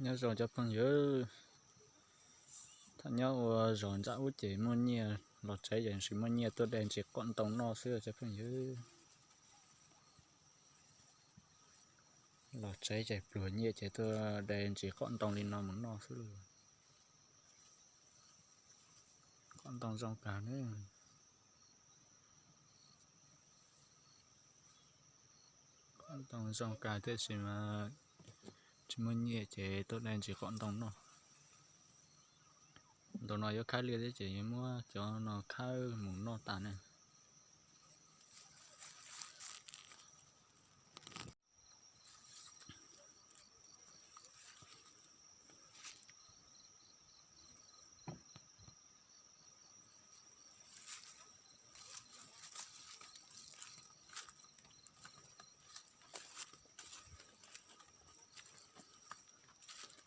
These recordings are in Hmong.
Nyob zoo cov phooj ywg, thaum nyob ua zos nram ub ces muaj nyiaj, los tsev ces tsis muaj nyiaj, tuaj de ntsis qos ntoo noj xwb cov phooj ywg. Los tsev ces pluag nyiaj ces tuaj de ntsis qos ntoo li no mus noj xwb lauj. Qos ntoo zoo kawg ne. Qos ntoo zoo kawg tiam sis mas tsis muaj nyiaj ces tuaj de ntsis qos ntoo noj. Ntu no yuav khawb liaj thiab ces yuav muab cov no khawb mus noj tas ne.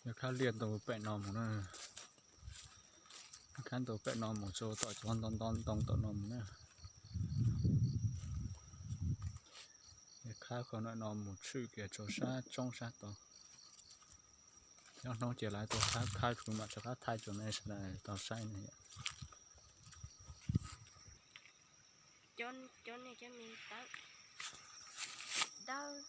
Yuav khawb liaj ntu pem no mus na. Khawb ntu pem no mus rau tom cov nto nto ntoo tom no mus na. Yuav khawb qhov no mus tshwm kiag rau sab tsoob sab tod. Nyob hnub ces lawv tau khawb khawb tsuas mam rov qab thaij rau nej sawv daws tau saib ne. Cov nej cov me tawb dawb.